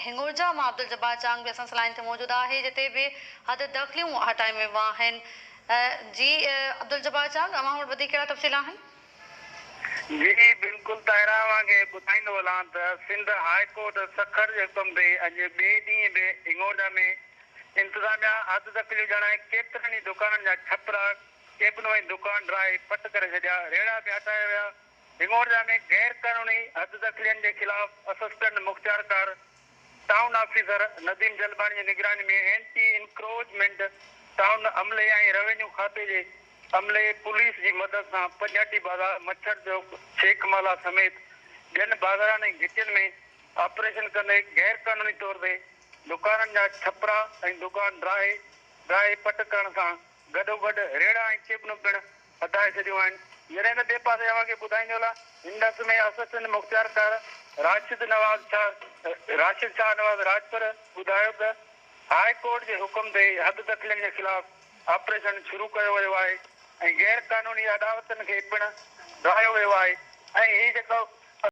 هنڱورجا مان عبدالجبار چانگ به اسان سان لائين تي موجود آهي جتي به حد دخليون هٽايون ويون آهن. جي عبدالجبار چانگ اوهان وٽ وڌيڪ ڪهڙا تفصيل آهن؟ جي بلڪل طاهره اوهان کي ٻڌائيندو هلان ته سنڌ هاء ڪورٽ سکر جي حڪم تي اڄ ٻئي ڏينهن به هنڱورجا ۾ انتظاميا حد دخليون ڄاڻائي ڪيترن ئي دڪانن جا ڇپرا، ڪيبنون ۽ دڪان ڊاهي پٽ ڪري ڇڏيا، ريڙها به هٽايا ويا. هنڱورجا ۾ غير قانوني حد دخلين جي خلاف اسسٽنٽ مختيارڪار ٽائون آفيسر نديم جلباڻي جي نگراني ۾ اينٽي انڪروچمينٽ ٽائون عملي ۽ روينيو کاتي جي عملي پوليس جي مدد سان پنجهٽي بازار، مڇر چوڪ، شيخ مالا سميت ٻين بازارن ۽ گهٽين ۾ آپريشن ڪندي غير قانوني طور تي دڪانن جا ڇپرا ۽ دڪان ڊاهي ڊاهي پٽ ڪرڻ سان گڏوگڏ ريڙها ۽ ڪيبنون پڻ هٽائي ڇڏيون آهن. جڏهن ته ٻئي پاسي اوهان کي ٻڌائيندو هلان انڊس ۾ اسسٽنٽ مختيارڪار راشد نواز شاهه راشد شاهه نواز راڄپر ٻڌايو ته هاء ڪورٽ جي حڪم تي حد دخلين جي خلاف آپريشن شروع ڪيو ويو آهي ۽ غير قانوني اڏاوتن کي پڻ ڊاهيو ويو آهي ۽ هي جيڪو.